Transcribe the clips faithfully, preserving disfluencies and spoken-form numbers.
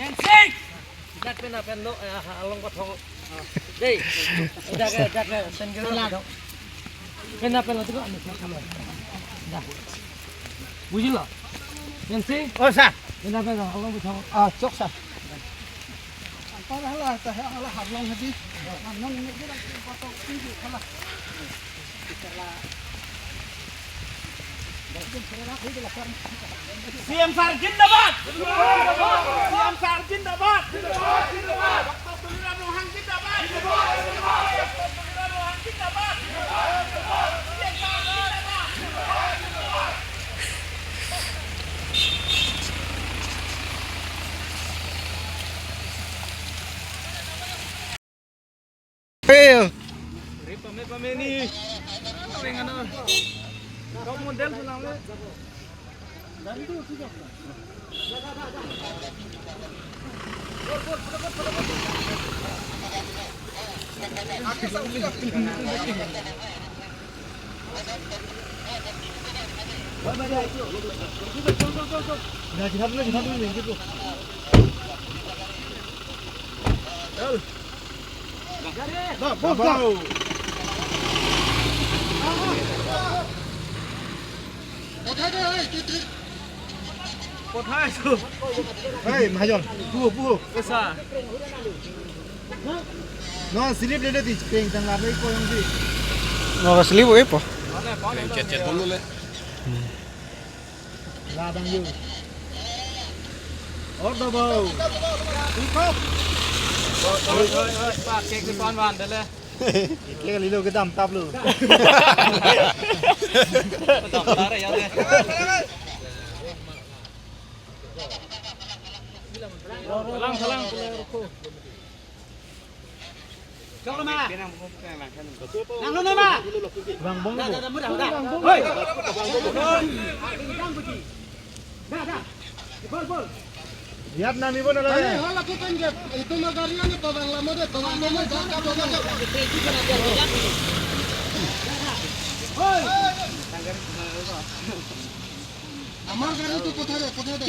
Nancy! Dak pen pen lo, eh, along pathok. Dei. Dak, dak, pen ke lo. Pen pen lo, tuh, anu, dak. Bujilo? Nancy? Oh, sir. Pen pen lo, along pathok. Ah, chok, sir. Antar hala, ta hala hablong hadi. Anong ini kita patok tinggi hala. C M sir zindabad! C M sir zindabad! Doctor Tuliram Ronghang zindabad! Doctor Tuliram Ronghang zindabad! Pil. Rip pame pame ni. Peng ano. Top model pulang le. Kothai su. Hei, Mahajon, puho, puho. Esa. No, slip lele di, peng tang lap ko jongsi. No, slip eh po. Peng chet chet bom le. Labang yu. Or do bo. Ikop. Oi, oi, oi, pak kek di pon wan dele. Itle kalilo kedam tap lo. Kedam tare ya de. Salang, salang. Chok lo ma. Nang lo ma. Bang bong. Da, da, da, muda, muda. Hoi. Da, da. Bol, bol. Lihat nami pon ala. Ani hal aku kan gap. Itu ma gari ani pabang lama de, pabang lama de, pabang lama de. Hoi. Amar gari tu kothai de, kothai de.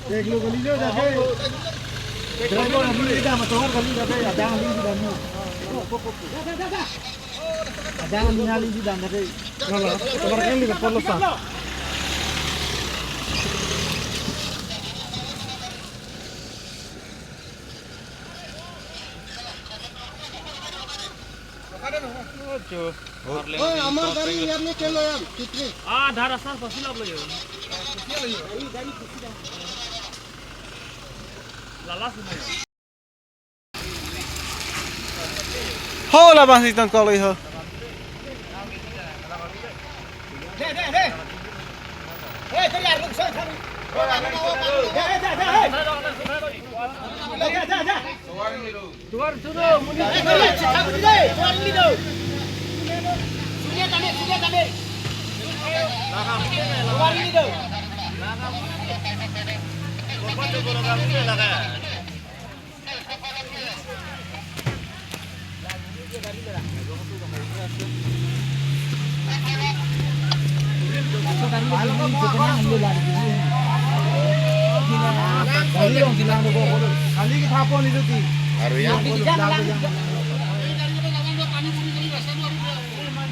Eklo kali lo jabe. Driver kali lo jabe, motor kali lo jabe, adang kali lo jabe. Adang kali lo jabe. Lala, motor kali lo jabe, polo sa. Ojo. Oi, amar gari iyar ne kelo ya, kitri. Ah, dhara sa, sa silap lo yo. Lala sumai. Ho, labang si ton kolo ho.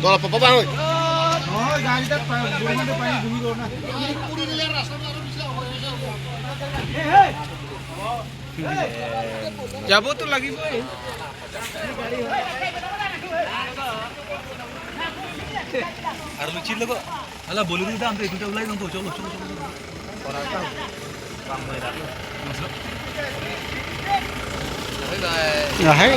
Tolong apa bang? Oh, gari tak payah, guru mana payah guru na. Hey, hey. Jabo to lagibo eh. Ar luchil lo ko. Hala Bolero dam to, ekta ulai nang to, cholo, cholo, cholo. Masuk. Ya, hai.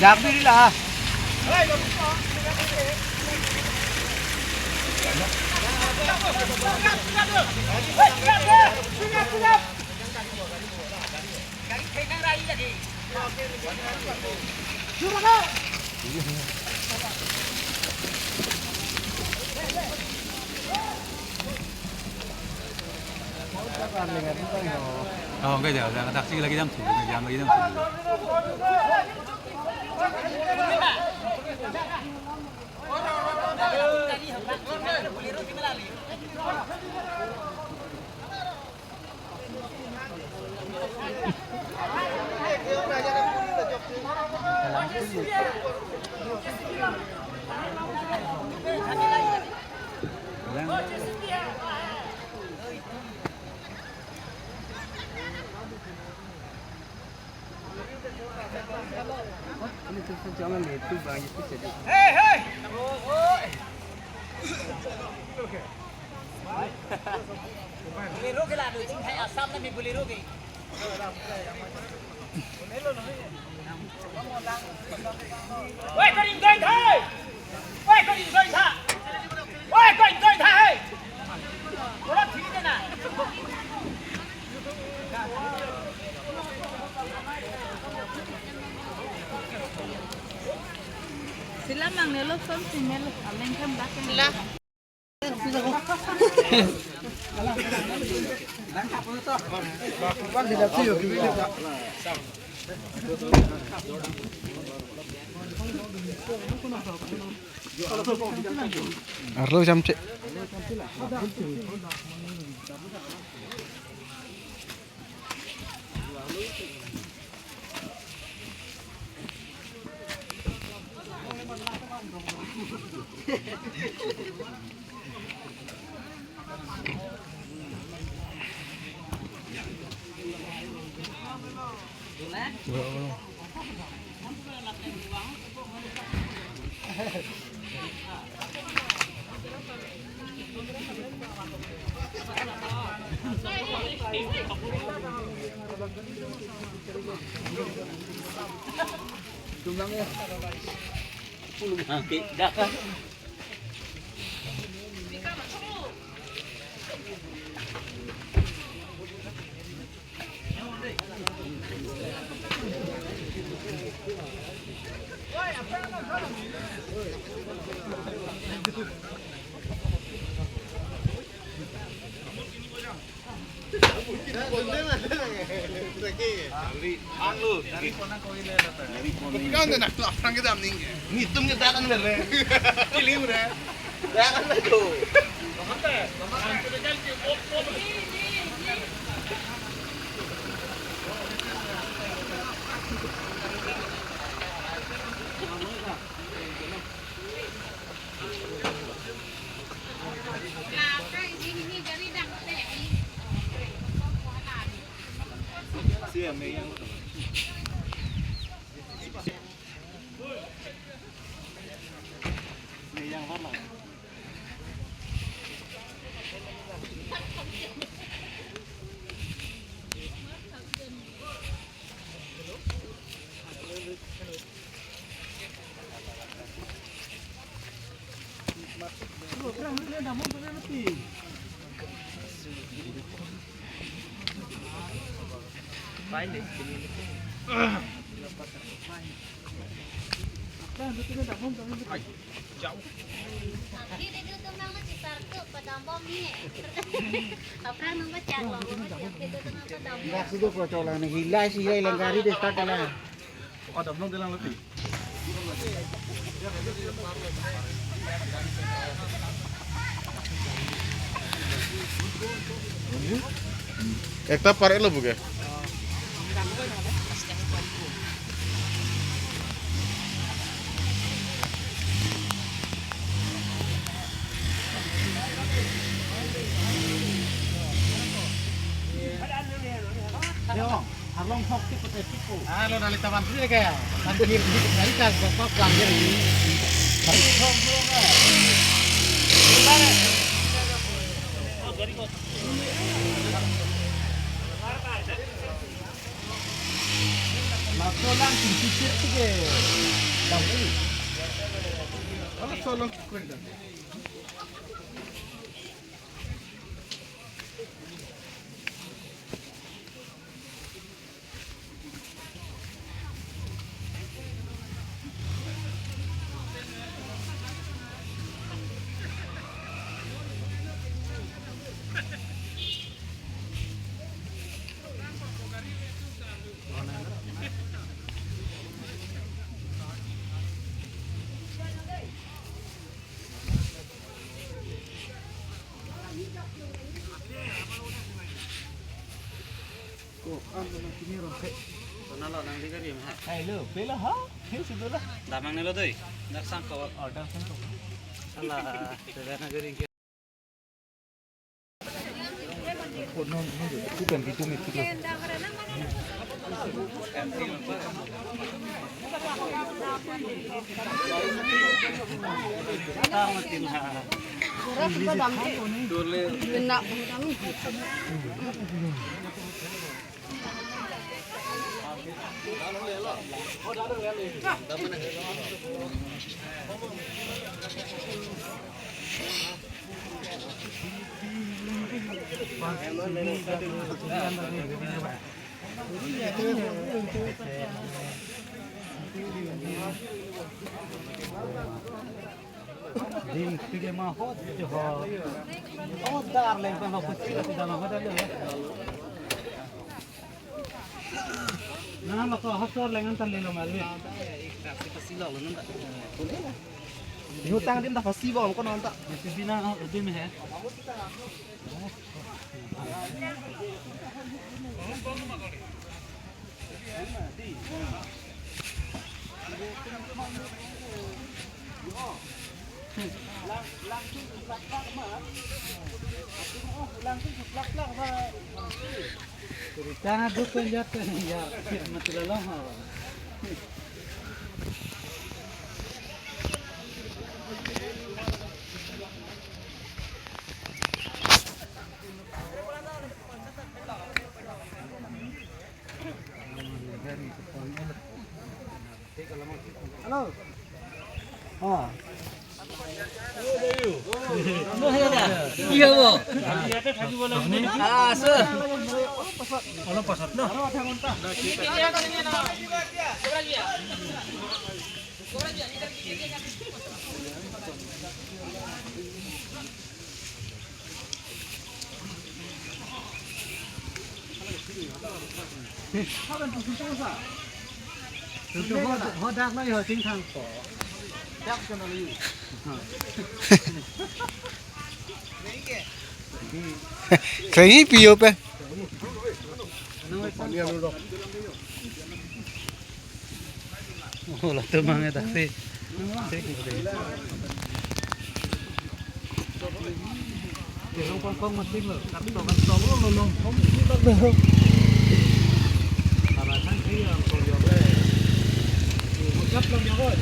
Jam diri lah. Oh, enggak, jangan, jangan taksi lagi jam tujuh, jam lagi jam tujuh. Bolero ke la do, Chinthai Assam na mi Bolero ke. Oi, ko ring doi thai. Oi, ko ring doi tha. Oi, ko ring doi tha, hei. Bola thik de na. Sila mang nelo som si nelo. Aleng kam dak. Sila. Arlo jam che. Kan na to aphrang kedam ning. Nelitum ke dalan bele. Kiliu re. Dalan na jo. Di, di, di, tumang ma chisar tu padam bom ni. Apra nung ma chak lo, ma chisar tu tumang padam bom. Dak sudah kocok lang ni, hilai si hilai lang gari de start lang. Adam nung de lang lagi. Ekta par elo buke. Arlong thok tik kote tik ko. Ah, lo nali taman sini ke. Tan kir di nali ka gopok lang jadi. Thok lo ka. Laso lang tingki tik ke. Dam ini. Kalau solong. Hello, pela ha? Hey, sudah lah. Damang nelo doi. Dak sangkot. Oh, dak sangkot. Salah, sudah nagering. Ding sige ma hot jo ho. Oh, dar leng pen ho kusi la sida ma hot ale. Na ma ko hot sor leng an tan le lo ma le. Yu tang dim ta pasi bom ko non ta. Isi bina ho dim he. Cerita dukun jat ya, mati lelong. Hello. Oh. Iya, bo. Ah, sir. Kalau pasat, no? Ho, ho dak lo yo ting thang ko. Dak ko na lo yo. Kali pi yo pe. Oh, latum mang ya taksi. Sek gitu. Dia orang kongkong mesti lo. Tapi kalau kan tahu lo, lo, lo, kong mesti lo. Alasan sih yang kau jawab. Ucap lo jawab.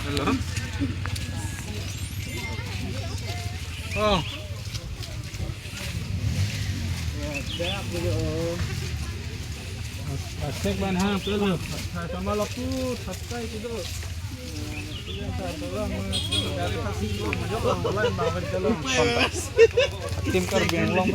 Hello. Oh. Asek ban ha, pelo. Sama lapu, satkai itu. Tim Karbi Anglong.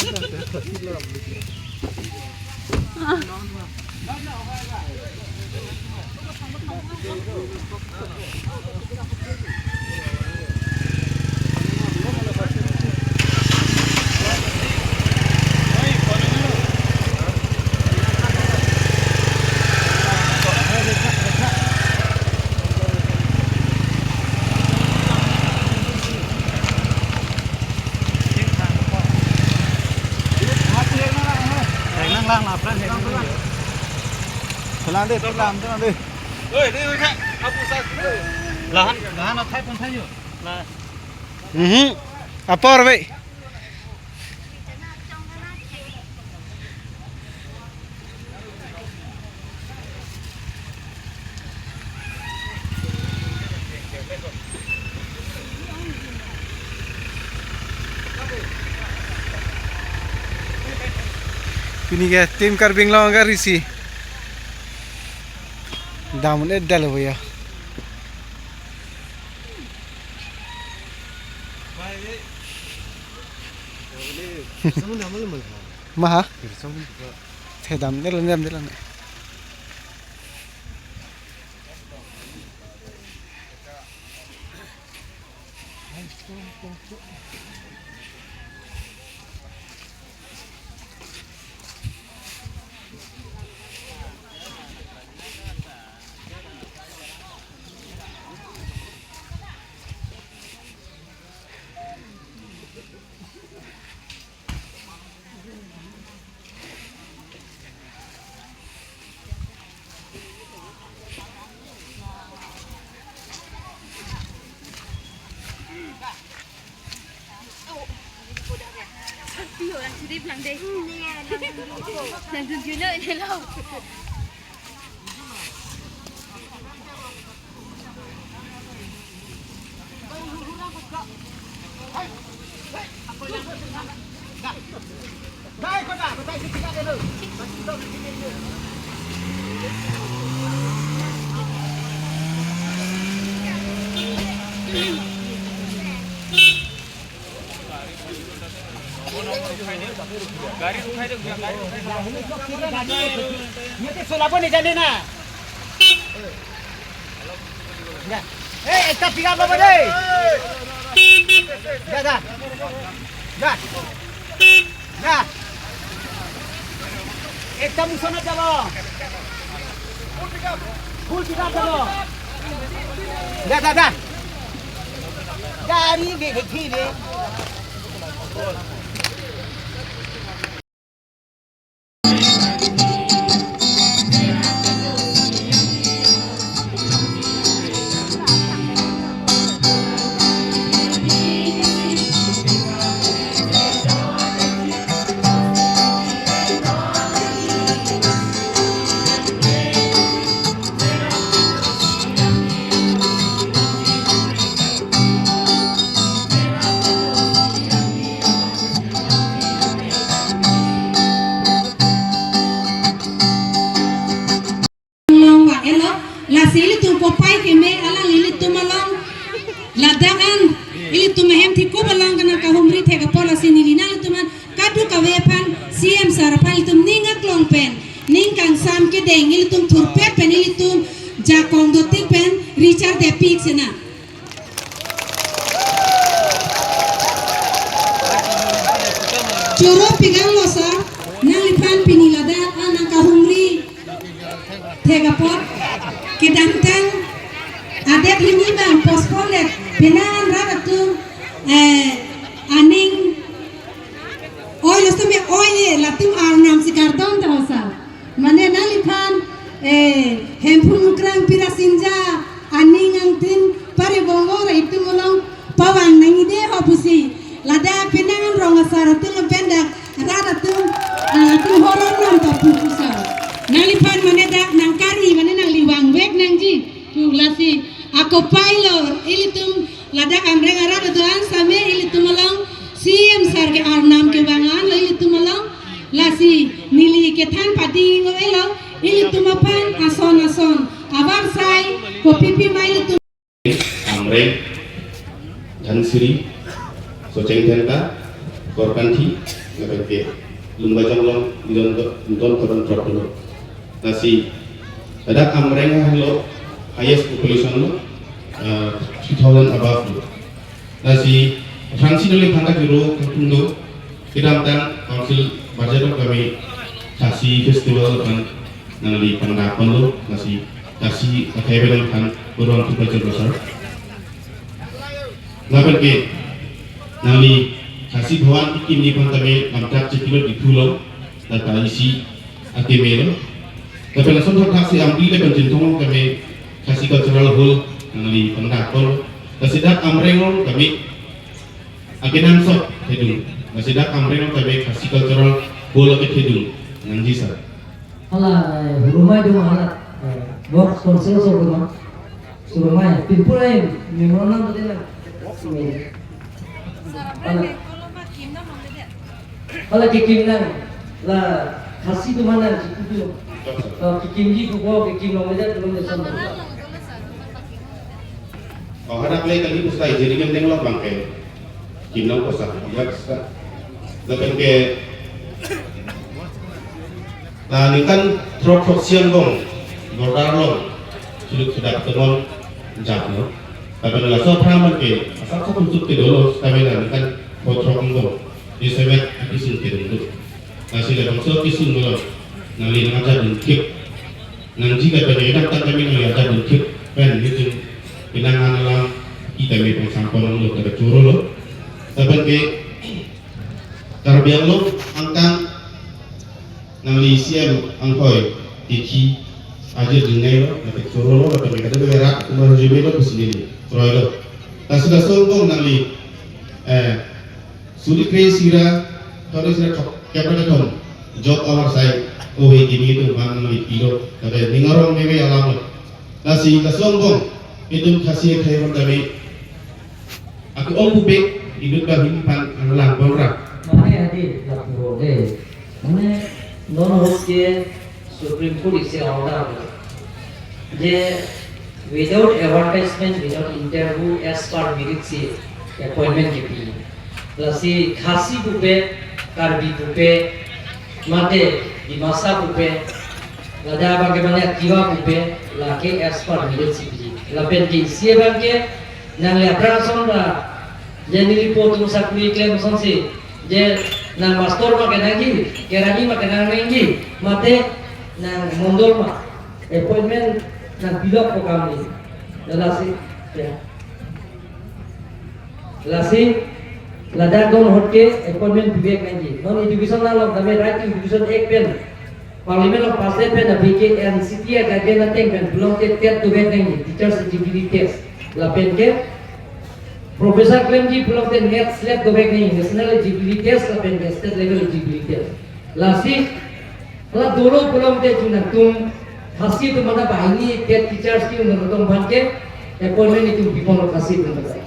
Lang, lang, lang, lang. Lang deh, lang, lang deh. Oi, deh, oi, Kak. Apu sa. Lahan, lahan athai pon thayo. Mhm. Apor ve. Pini ke Team Karbi Anglong gari si. Dam un-e dal voya. Maha? Thedam ne lo, dam ne lo ne. Solabo ni jane na. Ya. Eh, ekta pick up lobo dei. Ya, ya. Ya. Ya. Ekta muson jalo. Full pick up jalo. Ya, ya, ya. Gari be, be, be, be. Along va elo, lasi ilitum kopai keme alang ilitum along ladak an, ilitum ahem thikup along kenang kahumri thek apor, lasi neli nanglitum an kadokave aphan, C M sir aphan ilitum ning aklong pen, ning kangsam kedeng ilitum thurpet pen ilitum jakong dotik pen Richard Depik sena. Choro pigang lo sir, nangliphan pini ladak an nang kahumri thek apot, kedamtang adet hini bang postpone det, penang rat atum, eh, aning oi lo sitame oi-e, latum arnam si kardom ta ho sir. Mane nangliphan, eh, Hemphu Mukrang Pirasinja aning angtin pare bongor itum along pavang nangji de ho pusi. Ladak penang rong asar atum pen dak rat atum, ah, atum horor nam ta pu pusa. Nangliphan mane dak nangkari mane nangli vangvek nangji. Pu lasi akopai lo ilitum ladak Amreng arat aduan same ilitum along C M sir ke arnam kevang an lo ilitum along. Lasi neli kethan padi ngo elo ilitum aphan ason ason avarsai kopipi ma ilitum. Amreng, Dhansiri, Socheng Dhenta, Korkanthi, lapen ke Lumbajong along, Don, Don Koron Trot dolo. Lasi, ladak Amreng helo highest population lo, uh, three thousand above lo. Lasi, aphrangsi neli aphan ta kiro kangtung do, kedamtang council budget along kami Khasi festival aphan nangli pangdak ponlo, lasi Khasi akhai belong aphan kurang tu pajero sir. Lapen ke nangli Khasi Bhawan kekim ni aphan tame lamtak chikilo Diphu along, lata isi akeme lo. Lapen lason thakthak si Ampli lapen Chinthong along tame Khasi Cultural Hall nangli pangdak ponlo. Lasi dak Amreng along kami akenangsot thedung. Lasi dak Amreng along kami Khasi Cultural Hall akethedung nangji sir. Hala, eh, hurumai do ma hala. Eh, box council so do ma. Hurumai, pinpur ai, memorandum tadi na. Hala. Hala kekim nang, la Khasi atum aphan nang chikutu. La kekimji pupo, kekim longledet, belum desa. Oh, hadak le kali pustai, jadi kan tenglok bangke. Kim nangpo sir, ya sir. Lapen ke, la ningkan throk throksi angbong, border along, suluk sudak temon, jap no. Lapen laso aphrang ke, asap sap unsuk ke dolo, kami la ningkan throk throksi angbong, di semet apisun ke dulu. Lasi labangso apisun dolo, nangli nang ajat dunkip. Nangji ka pen edam tang kami nangli ajat dunkip pen nelitum penang an alam kita me pang sampon lo ta choro lo. Lapen ke Karbi Anglong angkang nangli C M anghoi tiki ajir jingai lo, lapen choro lo, lapen ke kadang berak kumar jeme lo, kusini ni, kroi lo. Lasi laso angbong nangli, eh, suri kre sira, thori sira thok, kepra kethom, job awar sai, ove kimi atum aphan nangli pilo, lapen ning arong meme alam lo. Lasi laso angbong, itum Khasi akhai aphan kami, aku ong pupe, inut bang him aphan nanglang bang ra. Mane adi lapu de, mane non ahut ke Supreme Court isi order je without advertisement, without interview, as per merit si appointment kepi. Lasi Khasi pupe, Karbi pupe, mate Dimasa pupe, ladak abang ke mane Tiwa pupe, lake as per merit si pi. Lapen ke isi abang ke nangli aphrang ason ra, je nelipo atum sakuri klem asonsi, je nang master ma kenangji, kerani ma kenangji, mate nang mondol ma, appointment nangpilok ko kam ni. Lasi, ya. Lasi, ladak don ahut ke appointment pivek nangji. Non education along tame Right to Education Act pen, Parliament along pass pen, abike N C T a guideline ateng pen, pulote TET dovek nangji, Teachers Eligibility Test. Lapen ke, professor klemji pulote NET SLET dovek nangji, National Eligibility Test, lapen ke State Level Eligibility Test. Lasi, la dolo pulote chun atum, Khasi atum mana banghini TET teachers ki un atum aphan ke, appointment itum pipon Khasi atum aphan.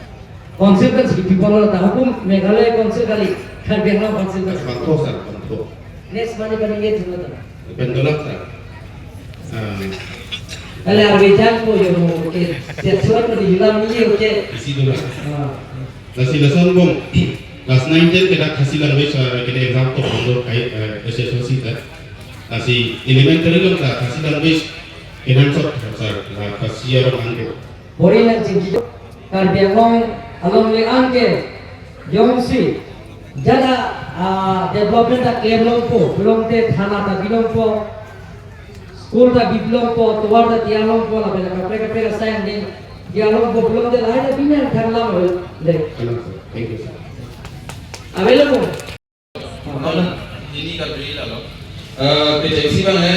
Council kan si pipon ta hukum Meghalaya Council kali, Karbi Anglong Council kan. Bangtho sir, bangtho. Next mane paning ye thilo ta. Pen dolak sir. Ah. Kali arve jang ko yo mo ke. Siap surat ko di hilam ni ye ke. Isi dolak. Ah. Lasi lason angbong, class nine ten ke dak Khasi language, eh, ke exam to bondo kai, eh, S S L C ta. Lasi elementary along ta Khasi language kenangsot sir, la Khasi arong anke. Bor-i nangchingki Karbi Anglong along le anke jongsi jada, ah, development ta klem longpo, pulote thana ta bi longpo, school ta bi longpo, tovar ta tiang longpo, lapen kaprek kaprek asai angdeng tiang longpo, pulote lahai ta bi nangthan lam le. Thank you, sir. Available. Nonke neli kadri lalo. Eh, kechengsi abang he,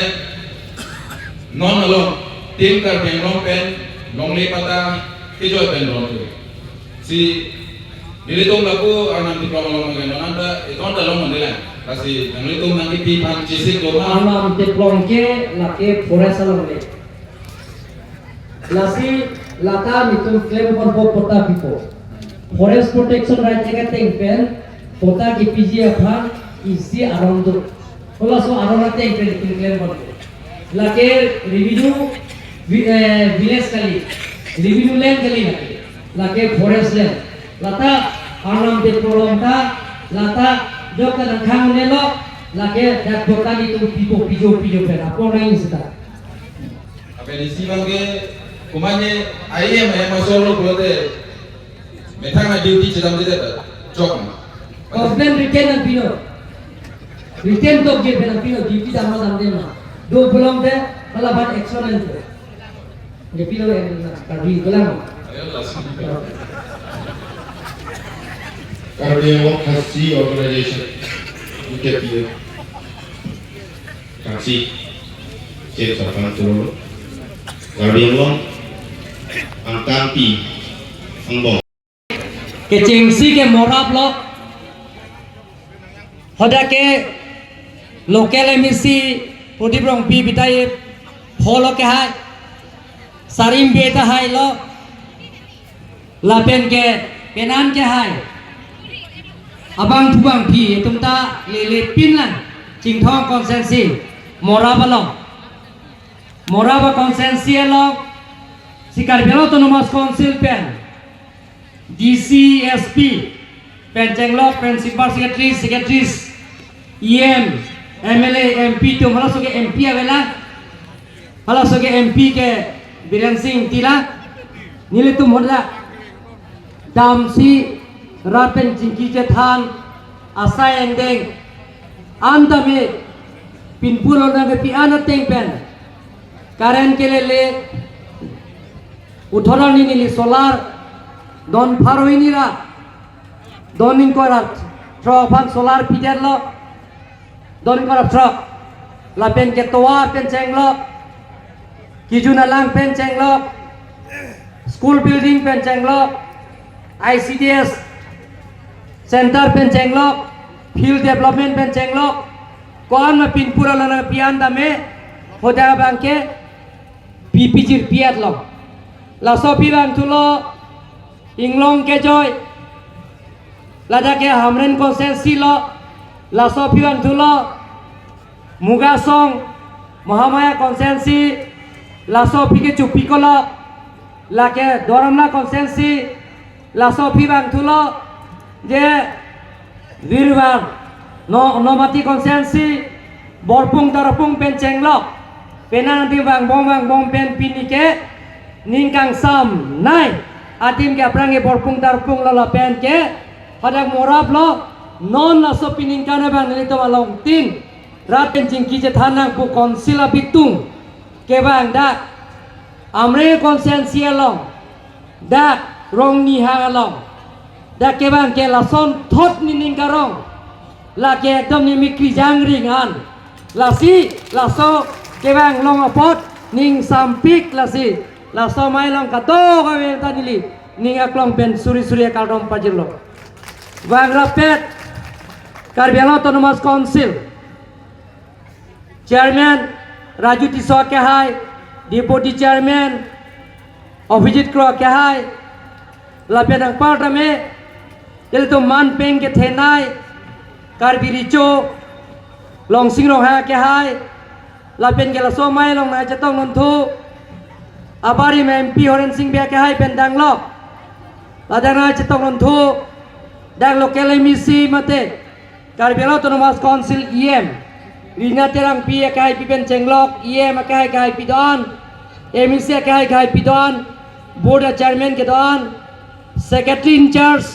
non along, Team Karbi Anglong pen, longle patta, kejoi pen longle. Si, nelitum lapu Arnam Teplong along ke non anta, iton ta long mandelang. Lasi, nanglitum nangkipi aphan chesik do ma. Arnam Teplong ke, lake forest along le. Lasi lata nelitum klem ponpo patta pipo. Forest Protection Right Act ateng pen patta kepiji aphan isi aron do. Halaso aron ateng pen nelitum klem ponpo. Lake revenue vi-, eh, village kali. Revenue land kali lake. Lake forest land. Lata Arnam Teplong ta, lata jok ta nangkhang ne lo, lake dak patta nelitum pipo pijo pijo pen. Apor nang seta. Lapen isi abang ke, komatne I M, I M asor lo pulote, methang a duty chedamdedet ta, chok ma. Complaint written nangpilo. Written tokjir pen nangpilo, duty dam ma damde ma. Do pulote, hala aphan action nangpo. Nangpilo en na, Karbi kelang. Karbi Anglong Khasi Organization. Nangkepi. Khasi, Cheng Sarpan Churolo. Karbi Anglong, angkangpi, Angbong. Kechengsi ke Morap lo. Hadak ke local M A C Prodip Rongpi bitai pholo ke hai. Sarim beta hai lo. Lapen ke penan ke hai. Abang thubang phi itum ta lele pin lang. Chinthong constituency. Morap along. Morap a constituency along si Karbi Anglong Autonomous Council pen D C, S P pen chenglok, Principal Secretary, Secretaries, E M, M L A, M P atum, halaso ke M P avelang, halaso ke M P ke Biren Singh Engti lang, nelitum honda damsi rat pen chingki chethan asai angdeng an tame pinpur lonang kepi an ateng pen current kelele, puthot arni neli solar don pharo hini ra don ingkoi ra throk aphan solar pidetlo, don ingkoi ra throk. Lapen ke tovar pen chenglok, kijun alang pen chenglok, school building pen chenglok, I C D S center pen chenglok, field development pen chenglok, ko-an ma pinpur lonang kepi an tame hadak abang ke pi pijir pi-et lo. Laso aphi vangthulo, Inglong kejoi, ladak ke Hamren constituency lo. Laso aphi vangthulo, Mugasong, Mahamaya constituency, laso aphi ke Chupikolo, lake Doramla constituency, laso aphi vangthulo, je Virwar, no, Nomati constituency, Borpung Tarpung pen chenglok, penan adim vangbom vangbom pen pini ke ning kangsam nai, adim ke aphrang ke Borpung Tarpung lo lapen ke hadak Morap lo, non laso peningkan abang nelitum along tin rat pen chingki chethan nang pu council abitung kevang dak Amreng constituency along, dak Rongnihang along, dak kevang ke lason thot nening karong, lake ekdom nemi krijang ring an. Lasi laso kevang long apot ning sampik, lasi laso amei along kato kave ta neli ning aklong pen suri suri akardom pajirlo. Vangrapet Karbi Anglong Autonomous Council Chairman Raju Tisso akehai, Deputy Chairman Abhijit Kro akehai, lapen anparta me ilitum man peng kethenei Karbi Recho Longsing Ronghang akehai, lapen ke laso amei along nangchetong nonthu abarim M P Horen Sing Bey akehai pen danglo, ladak nangchetong nonthu dak local M A C mate Karbi Anglong Autonomous Council E M Rina Terangpi akehaipi pen chenglok, E M akehai akehaipi do-an, M A C akehai akehaipi do-an, board chairman kedo-an, secretary in charge,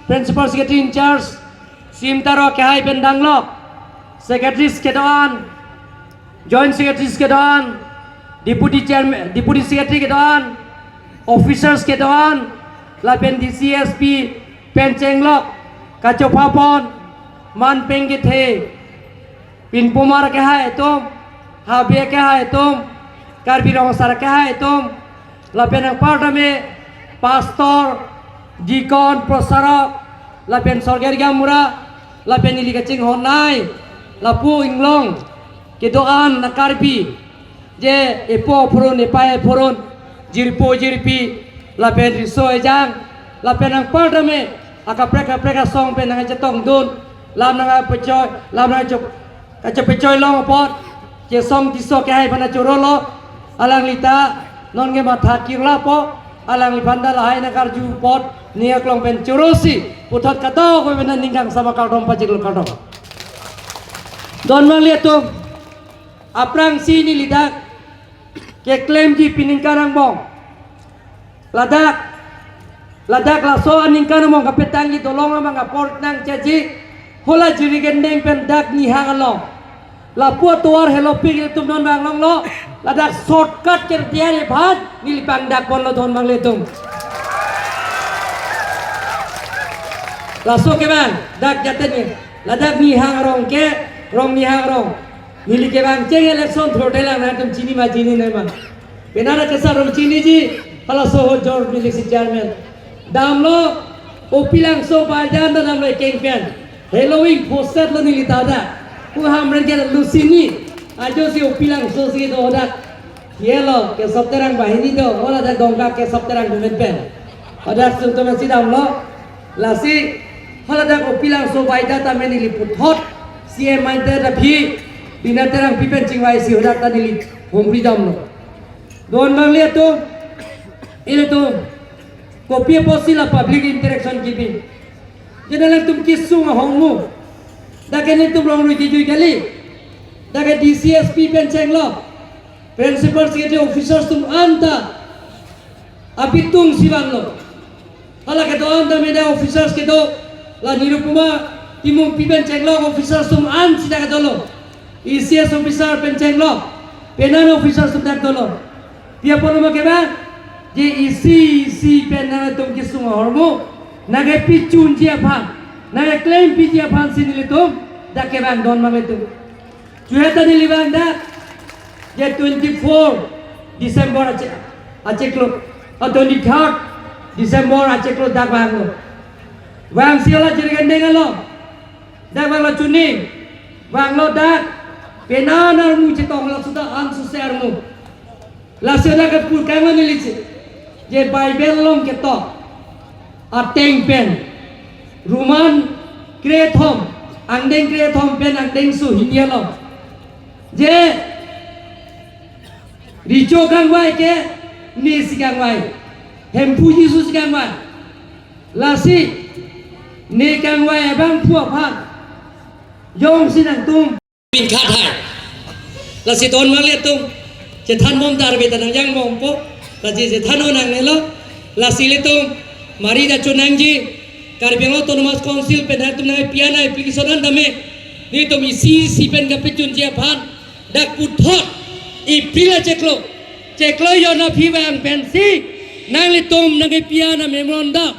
principal secretary in charge, Simtaro akehai pen danglo, secretaries kedo-an, joint secretaries kedo-an, deputy chairman, deputy secretary kedo-an, officers kedo-an, lapen D C S P pen chenglok, kachopha pon, man peng kethe, pinpomar akehai atum, habe akehai atum, Karbi Rong Asar akehai atum, lapen anparta me pastor, deacon, prosarok, lapen sorger gamura, lapen ili kachinghon nei, lapu inglong kedo-an a Karbi, je epo aphurun, epai aphurun, jirpo jirpi, lapen riso ejang, lapen anparta me akaprek kaprek asong pen nangchetongdun, lam nangpachoi, lam nangchop, kachepachoi long apot, Chesong Tisso akehai aphan chorolo, alangli ta non ke matha kirlapo, alangliphan ta lahai nangkarju apot, ning aklong pen chorosi, puthot kato ko pen ning kangsam akardom pajirlo, kardom. Don abang ilitum, aphrangsi neli dak keklemji peningkan angbong. Ladak, ladak laso aningkan angbong kapetangji dolong abang apor nangcheji, hala Jirikindeng pen dak Nihang along. Lapu atovar helopik ilitum non abang longlo, ladak shortcut kerdiari aphan neli pangdak ponlo don abang ilitum. Laso ke abang, dak jaten ni, ladak Nihang arong ke, Rongnihang arong. Neli kevang cheng election throte lang nangtum chini ma chinine ma. Penang kesar rum chiniji, halaso ahut jor neli si chairman. Damlo, Opilangso bajan damlo ekeng pen. Halloween poster lo neli ta dak. Ku Hamren ke lusini. Ajo si Opilangso si do dak. Hielo, Kesop Terang banghini do. Hala dak Dongka Kesop Terang dumen pen. Dak sum teman si damlo. Lasi, hala dak Opilangso bajan tame neli puthot. C M ante dak phi. Bina Terangpi pen chingvai si hadak ta neli humri damlo. Don abang lihat tu. Ini tu. Kopi apotsi la public interaction kebi. Jadi nangtum kesung ahormu. Dak ke nelitum longrui kejui kali. Dak ke D C S P pen chenglo. Principal secretary officers atum anta abitung si vanglo. Hala kedo anta media officers kedo. La Nirupama Timungpi pen chenglo officers atum an si dak dolo. E C S officer pen chenglo. Penan officers atum dak dolo. Pi apot ma kevang, je isi isi pen nangtum kesung ahormu, nangkepachunji aphan, nangkeklempiji aphan si nelitum dak kevang don abang ilitum. Chehata neli vang dak, je twenty-four December ache, achiklo, ah, twenty-third December achiklo dak vanglo. Vangsi hala Jirikindeng along, dak vanglo chuning, vanglo dak, penan armu chetonglo suda an suse armu. Lasi dak kepulkang lo neli si. Je Bible along ketok ateng pen. Roman krethom, angdeng krethom pen angdengso hini along. Je recho kangvai ke ne si kangvai. Hemphu Jisu si kangvai. Lasi ne kangvai abangphu aphan jongsi nangtum pinkhat hai. Lasi don abang ilitum chethan bom ta arve ta nangjang bompo. Lasi chethan nangnelo. Lasi ilitum mari dak chonangji Karbi Anglong Autonomous Council pen nangtum nangpi-an application an tame. Nelitum isi isi pen kapachunji aphan dak puthot April achiklo, chiklo jon aphi vang pensi nanglitum nangkepi-an amemorandum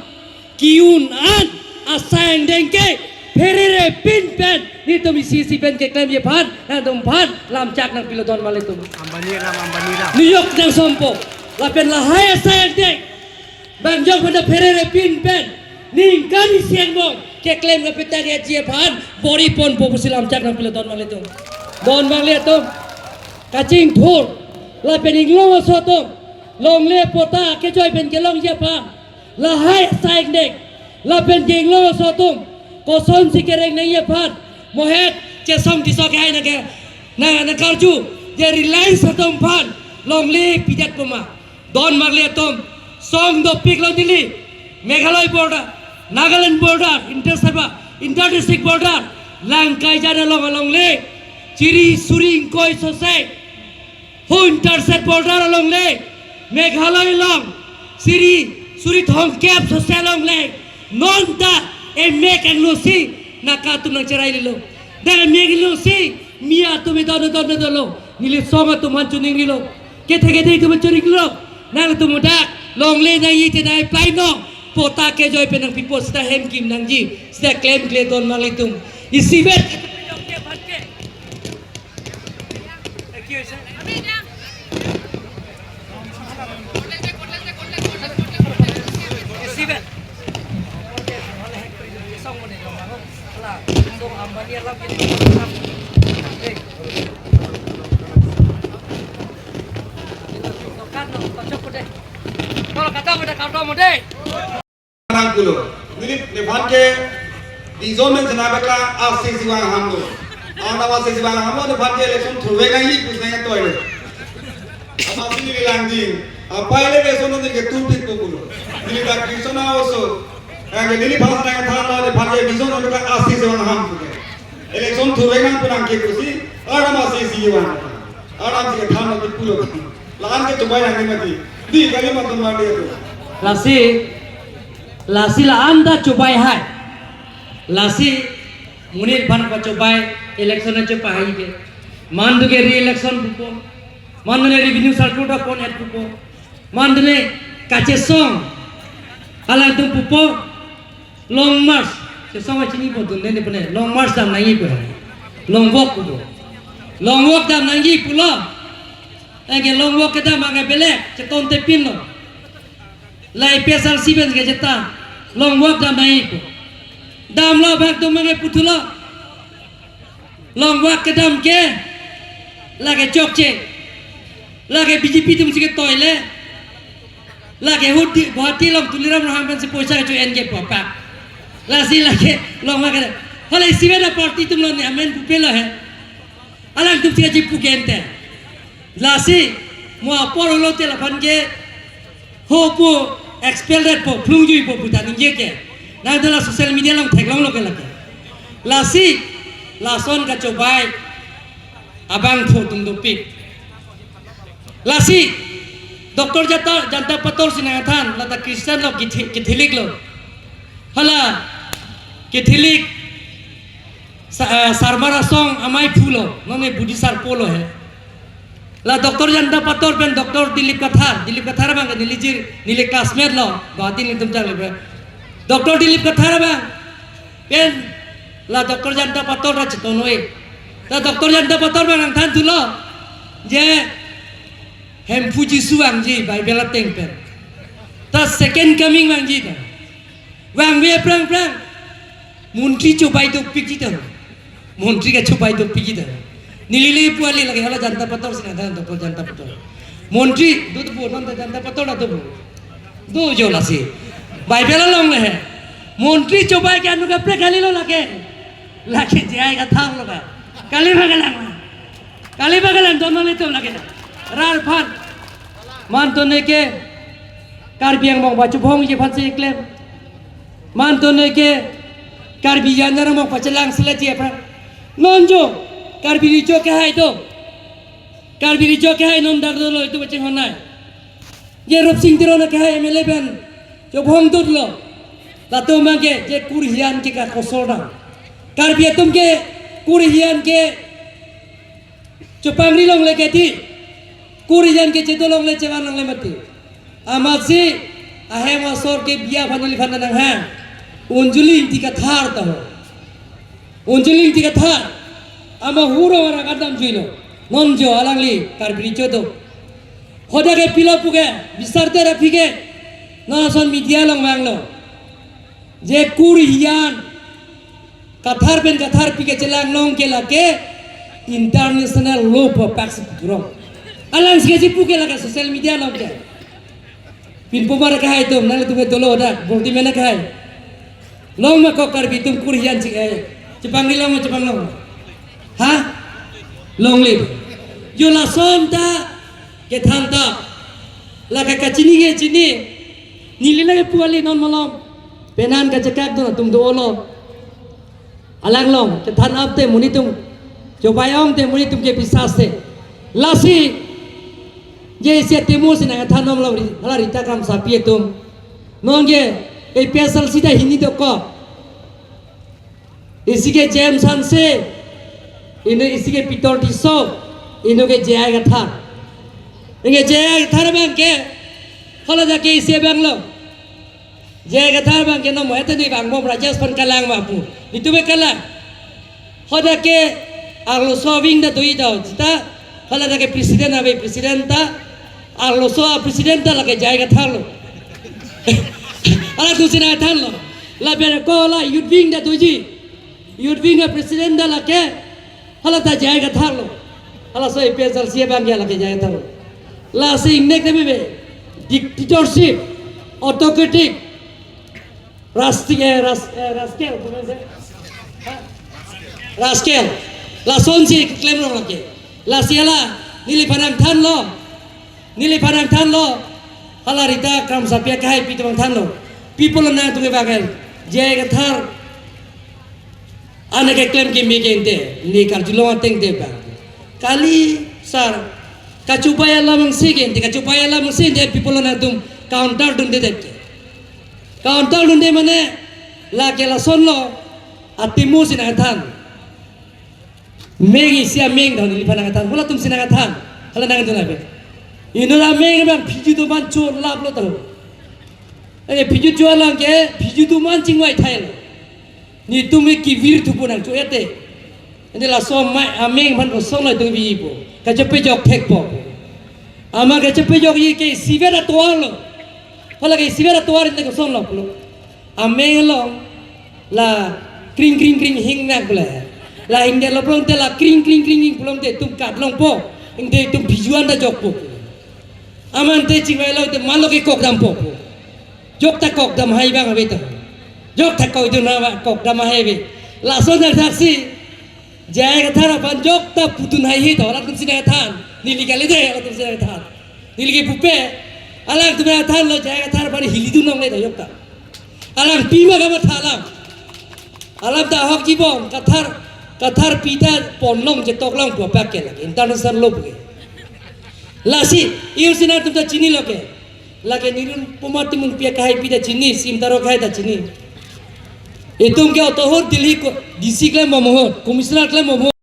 ke-un an asai angdeng ke pherere pin pen nelitum isi isi pen keklemji aphan nangtum aphan lamchak nangpilo don abang ilitum. Ambani ram, ambani ram. Niyok nangsompo. Lapen lahai asai angdeng bang jok pada pherere pin pen ningkan isi angbong keklem kapetang etji aphan bor-iponpo pusi lamchak nangpilo don abang ilitum. Don abang ilitum. Kachingthur. Lapen inglong aso atum longle patta kejoi pen kelongji aphan lahai asai angdeng lapen ke inglong aso atum kosonsi kereng nangji aphan mohet chesong tiso kehai nangke na, nangkarju je Reliance atum aphan longle pidetpo ma. Don abang ilitum song dopiklo neli. Meghalaya border, Nagaland border, inter saba, inter district border, Langkaijan along alongle, chiri suri ingkoi sose. Ho inter state border alongle, Meghalaya along, chiri suri thomkep sose alongle, non ta emek angno si naka atum nangcherailelo. Dak emek angno si mi atum edon edon dolo. Neli song atum aphan choningrilo. Kethe kethe atum aphan choningrilo. Nangtum dak longle nangji te nang-apply non. Patta kejoi pen nangpipo seta hem kim nangji. Seta klemkle don abang ilitum. Isivet. Nangpulo. Neli nephan ke Dizon men sena bekla A C C vang ahamlo. Anak A C C vang ahamlo nephan ke election thurvek nangji pusi nangtoilo. Apa sini bilang di apa election nanti ke tumpik pupulo. Neli tak Krishna oso. Yang ke neli pas nang than lo nephan ke Dizon bekla A C C vang aham puke. Election thurvek nang pu nangke pusi. Anak A C C vang. Anak si than lo pulo. La-an ke chubai nangji mati. Di kali matun mati itu. Lasi Lasi la-an ta chubai hai. Lasi monit aphan pachubai election chepahai ke. Mandu ke re-election pupo. Mandu ne revenue circle ta pon-et pupo. Mandu ne kachesong alangtum pupo. Long march. Chesong achini po dun ne pune. Long march dam nangji po. Long walk pupo. Long walk dam nangji pulo. Anke long walk kedam anke belek. Cheton tepinlo. La A P H L C pen ke jeta long walk dam nangji pu. Damlo bhag dum ke puthulo. Long walk kedam ke lake chokche. Lake B J P atum si ke toile. Lake hut di Guwahati along Tuliram Ronghang pensi poisa kecho-en ke pu apak. Lasi lake long walk kedam. Hala isivet aparty atum lo ne amen pupe lo he. Alangtum si kachipu ke ente. Lasi mo apor lo te laphan ke ho pu expel det po phlungjui po puta ningje ke. Nang dala social media along theklonglo ke lake. Lasi lason kachobai abangphu atum dopik. Lasi Doctor Janta, Janta Pator si nangthan, lata Christian lo, Catholic lo. Hala Catholic Sa-, eh, Sarmar Asong amei phulo, nonke Buddhist sarpo lo he. La Doctor Janta Pator pen Doctor Dilip Kathar, Dilip Kathar abang ke neli jir, neli classmate lo, Guwahati nelitum chang le. Doctor Dilip Kathar abang pen la Doctor Janta Pator ra chetonoi. La Doctor Janta Pator abang nangthan thulo je Hemphu Jisu vangji Bible ateng pen. Ta second coming vangji ta. Vangve aphrang aphrang montri chobai dopik ji ta. Montri kachobai dopik ji ta. Neli le pu ale lake hala Janta Pator si nangthan, Doctor Janta Pator. Montri do do non ta Janta Pator la do. Do jo lasi. Bible along le he. Montri chobai ke anu kaprek kalilo lake. Lake J I Kathar lo ka. Kali ba kalang. Kali ba kalang dono le tum lake. Rar phan. Man to neke Karbi Anglong ba chubhongji aphansi klem. Man to neke Karbi Anglong ba pachelang sila ji aphrang. Non jo Karbi Recho kehai do. Karbi Recho kehai non dak dolo itum pachinghon nai. Je Rupsing Teron kehai M L A pen chubhong dutlo. Latum abang ke je kur hijan ke kakosor dam. Karbi atum ke kur hijan ke chepangri longle ke ti. Kur hijan ke chedo longle chevan longle mati. Amatsi ahem asor ke biya aphan neliphan nanghang. Unjuli Ingti Kathar ta ho. Unjuli Ingti Kathar. Ama huro ara kadam juilo. Non jo alangli Karbi Recho do. Hoda ke pilo puke, bisar te ra phi ke. Non ason media along vanglo. Je kur hijan Kathar pen Kathar pi ke chelang long ke lake international law pu apak si pudrong. Alang si kachipu ke lake social media along ke. Pinpo mar kehai atum, nanglitum ke dolo dak, bordi mena kehai. Long ma kok Karbi atum kur hijan chik ai. Chepangri long ma chepang long. Ha? Longle. Jo lason ta kethan ta. Lake kachini ke chini. Neli lake pu ale non malom. Penan kachekak do atum dolo. Alang long, kethan ap te monit atum, chobai ong te monit atum ke bisas te. Lasi, je isi atimo si nangthan nom lo ri-, hala Rita Kramsapi atum. Nonke, A P H L C ta hini dokok. Isi ke James Hanse, ino isi ke Peter Tisso, ino ke J I Kathar. Ino ke J I Kathar abang ke, hala jake isi abang lo. J I Kathar abang ke nom ete ni bang bom Rajesh aphan kalang ma pu. Nitu be kalang. Hoda ke arloso wing ta doji ta, jita hala ta ke president ave president ta, arloso a president ta lake J I Kathar lo. Hala tu si nangthan lo. Lapen ko la youth wing ta doji. Youth wing a president ta lake. Hala ta J I Kathar lo. Halaso A P H L C abang ke lake J I Kathar lo. Lasi ingnek te mebe dictatorship, autocratic, rastik, eh, ras-, eh, rascal, kung ase? Rascal. Lasonsi keklem rong lake. Lasi hala neliphan nangthan lo. Neliphan nangthan lo. Hala Rita Kramsapi akehai pi atum nangthan lo. People nangtum ke bagen. J I Kathar ane keklem keme ke ente, ne karjulong ateng te ba. Kali sar, kachobai alam angse ke ente, kachobai alam angse ente, people nangtum counter dunde det ke. Counter dunde mane, lake lason lo, atimo si nangthan. Meng isi ameng dahon neliphan nangthan, halatum si nangthan, hala nangthan abe. Inut ameng bang phiju atum an chor lap lo tahu. Eh, phiju chor lang ke, phiju atum an chingvai thai lo. Nitum ke kevir thupo nang cho ete. Ene laso amai ameng aphan kosong lo itum vi po. Kachepejok thekpo. Ama kachepejokji ke isivet atovar lo. Hala ke isiver atovar inte kosonlo pulo. Ameng along la kring kring kring hing nak bole. La hingdetlo pulote la kring kring kring hing pulote itum katlongpo. Ingte itum bijuan ta jokpo. Aman te chingvailo te malo ke kok dampo. Jok ta kok dam hai bang ave ta. Jok ta kok dun ha kok dam hai ave. Lason dak saksi. J I Kathar aphan jok ta pudun hai he to, alangtum si nangthan. Neli kali de, alangtum si nangthan. Neli ke pupe, alangtum nangthanlo J I Kathar aphan hilidun longle to jok ta. Alang pima kamatha alam. Alam ta ahok jibom, Kathar, Kathar pi ta ponlong chetok long pu apak ke lake. International law pu ke. Lasi, iyo si nangtum ta chinilo ke. Lake Nirun Poma Timung pi akehai pi ta chini, Simtaro akehai ta chini. Itum ke otohot Delhi ko, D C klembom ahut, Commissioner klembom ahut.